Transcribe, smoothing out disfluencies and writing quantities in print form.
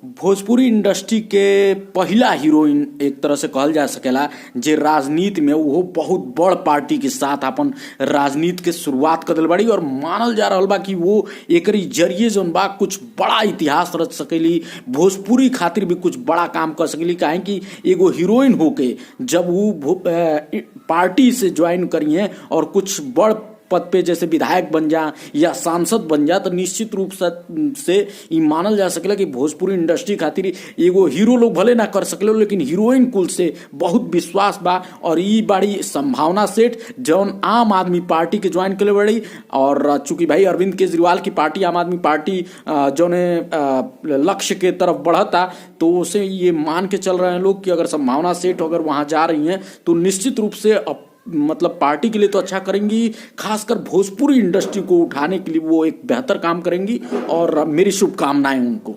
Bhojpuri industry के पहिला heroine एक तरह से कहल जा सकेला जे राजनीति में वो बहुत बड़ पार्टी के साथ अपन राजनीति के शुरुआत कर दिल बाड़ी और मानल जा रहल बा कि वो एकरी जरिए जौन बा कुछ बड़ा इतिहास रच सकेली, भोजपुरी खातिर भी कुछ बड़ा काम कर सकेली। काहे कि एगो हीरोइन होके जब वो पार्टी से ज्वाइन करिए और कुछ बड़ पद पे जैसे विधायक बन जा या सांसद बन जा तो निश्चित रूप से ई मानल जा सकेला कि भोजपुरी इंडस्ट्री खातिर एगो हीरो लोग भले ना कर सकले, लेकिन हीरोइन कुल से बहुत विश्वास बा और ई बाड़ी संभावना सेठ जौन आम आदमी पार्टी के ज्वाइन करे बाड़ी। और चूंकि भाई अरविंद केजरीवाल की पार्टी आम आदमी पार्टी जौन लक्ष्य के तरफ बढ़ता, तो उसे ये मान के चल रहे हैं लोग कि अगर संभावना सेठ अगर वहां जा रही हैं तो निश्चित रूप से मतलब पार्टी के लिए तो अच्छा करेंगी, खासकर भोजपुरी इंडस्ट्री को उठाने के लिए वो एक बेहतर काम करेंगी और मेरी शुभकामनाएं उनको।